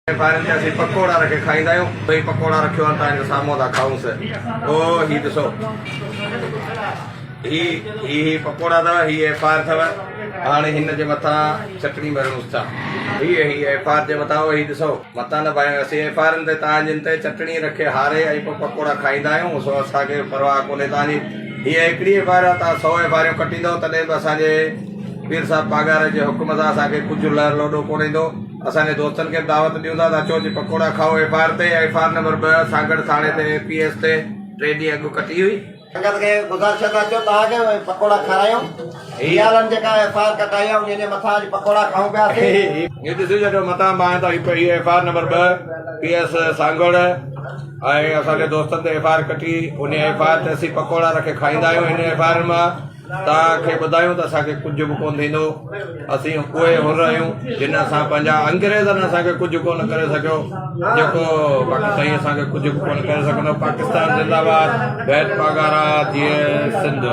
فائرن تي اسين پڪوڙا رکي کائيندا آهيون. هي پڪوڙا رکيو آهن توهان جي سامهون ٿا کائونس. او هي ڏسو هي هي هي پڪوڙا اٿو هي ايف آر اٿو هاڻي هن جي مٿان چٽڻي ڀريونس ٿا. هي هي ايف آر جي مٿان او هي ڏسو متان نه ڀانئيو اسين ايف آرن تي توهان جن تي چٽڻي رکي هاري ۽ پوء پڪوڙا کائيندا آهيون سو اسان کي پرواهه ڪونهي توهان جي هي هڪڙي ايف آر آهي توهان سو ايف آريون ڪٽيندو تڏهن به اسان جي پير صاحب پاڳاري جي حڪم سان اسان کي ڪجهه لهر لوڏو ڪونه ايندو. اسان جي دوستن کي به دعوت ڏيون ٿا ته اچو اچي پڪوڙا کائو ايف آر تي ايف آر نمبر ٻه سانگهڙ ٿاڻي تي اي پي ايس تي ٽي ڏينهن اڳ ڪٽي هئي. سنگت کي گذارش آ ته اچو توهان کي به پڪوڙا کارايون. ريالن جيڪا ايف آر ڪٽائي آ انهي جي مٿان اڄ پڪوڙا کائون پيا سي. هي ڏسي ڇڏيو متان ڀانئين ته هي ايف آر نمبر ٻه پي ايس سانگهڙ ۽ اسان جي دوستن تي ايف آر ڪٽي انهي ايف آر تي اسين پڪوڙا رکي کائيندا آهيون ان ايف آر مان توهان کي ٻڌايون ته اسان کي ڪجهه به ڪونه ٿيندو. اسين اهي حر آهيون جن اسان پنهنجا انگريزن اسان کي ڪجهه ڪونه ڪري سگهيو جيڪو باقي سائين اسان کي ڪجهه به ڪونه ڪري سگهندو پاڪستان زنده باد بيت پاڳارا جيئي سنڌ.